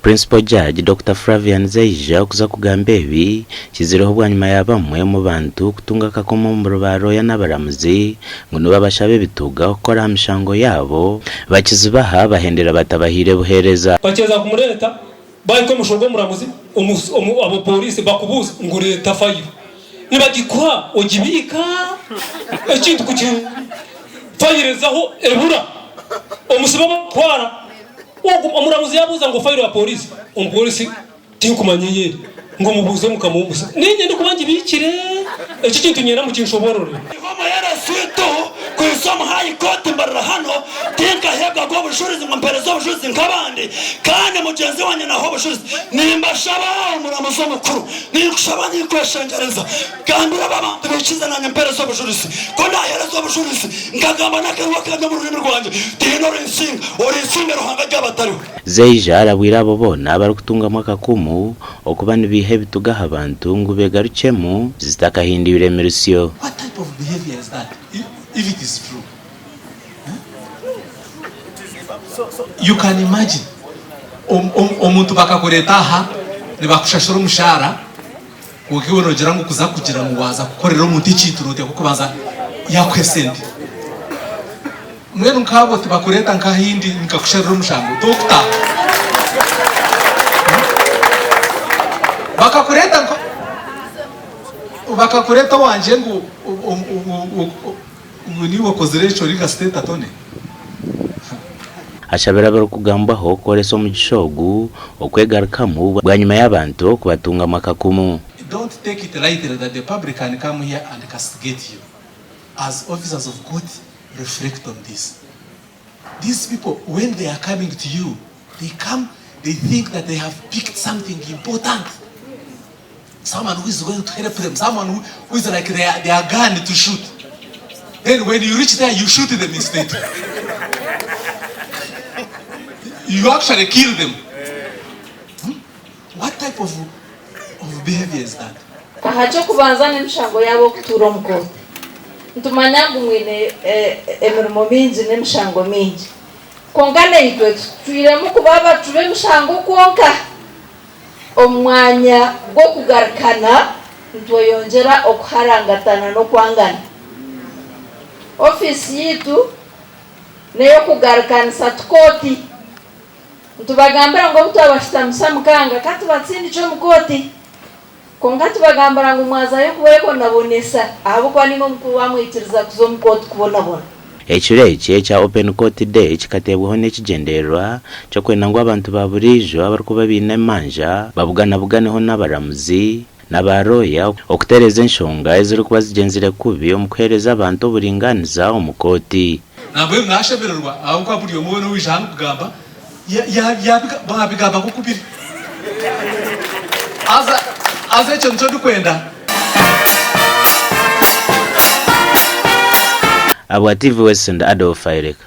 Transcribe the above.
Principal Judge Dokita Flavian Zeija okuza kugamba ebi kizireho bwanyima ya bamwe omu bantu kutunga akakomo omuri ba rooya n'abaramuzi ngu nibabashaba ebituga okukora aha mishango yaabo bakizibaha bahendera batabahaire buheereza. Bakyeza kumureeta, bahika omu maisho g'omuramuzi, abapooriisi bakubuuza ngu reeta fayiro. Nibagikuha ogibiika, ekintu ku fayiro ezaho ebura, omusibe bamutwara. Ogu omuramuzi yaabuuza ngu fayiro ya pooriisi, omupooriisi tinkumanya ei eri, ngu mubuuze mukama w'omusibe. Niinye ndikuba ngibiikire, eki kintu niinyenda mukinshoboororere. Iwe muheereza waitu, kwija omu High Court mbarira hanu, tinkahebwaga obujurizi ngu mpereze obujurizi nk'abandi, kandi mugyenzi wangye naaha obujurizi. Nimbashaba, Omuramuzi Omukuru, ninkushaba ninkweshengyereza, gambira aba bantu baikirize naanye mpereze obujurizi. Ku ndaahereze obujurizi, nkagamba n'akanwa kangye omu rurimi rwangye, tihaine orinsinga, orinsinga Ruhanga aryaba atariho. Zeija arabwire abo boona abarikutungamu akakumu okuba nibaiha ebituga aha bantu ngu begarukyemu zitakahindwire emirisyo. What type of behavior is that if it is true? You can imagine omuntu bakakureeta aha nibakushashura omushaara kwonka iwe nogira ngu kuza kugira ngu waaza kukorera omuntu ekintu noteekwa kubanza yakuha esente. Mbwenu nk'abo tibakureeta nk'ahindi nkakusharira omushango tokutaaha. Bakakureeta nka bakakureeta owangye ngu ngu niiwe okozire ekyo ori nka state attorney. Ashabire abarikugambwaho kukoresa omugisha ogu okwegarukamu bwanyima y'abantu kubatungamu akakumu. Don't take it lightly that the public can come here and castigate you. As officers of court reflect on this. These people when they are coming to you they come they think that they have picked something important someone who is going to help them someone who, who is like their, their gun to shoot then when you reach there you shoot them instead you actually kill them hmm? what type of, of behavior is that Aha ky'okubanza n'emishango yaabo okutuura omu kooti. Nitumanya ngu mwine emirimo mingi n'emishango mingi. Kwonka naitwe tucwiremu kuba abacwi b'emishango kwonka. Omu mwanya gw'okugarukana, nitweyongyera okuharangatana n'okwangana. Ofiisi yaitu n'ey'okugarukanisa ti kooti. Nitubagambira ngu obu twabashutamisa mukanga, ka tubatsindikye omu kooti. Kwonka tubagambira ngu mwazayo kubebonabonesa ahabw'okuba niimwe omukuru waamwikiriza kuza omu kooti kubonabona. Ekiro eki ekya Open Court Day kikateebwaho n'ekigyendererwa ky'okwenda ngu abantu ba buriijo abarikuba baine emanja babuganabuganeho n'abaramuzi na ba rooya okutereeza enshonga ezirikuba zigyenzire kubi omu kuheereza abantu oburingaaniza omu kooti. Nambwenu nashemererwa ahabw'okuba buri omwe weena owaija hanu kugamba Yaabigamba nk'oku biri. Haza ekyo nikyo ndikwenda. Ahabwa TV West ndi Adolf Aireka.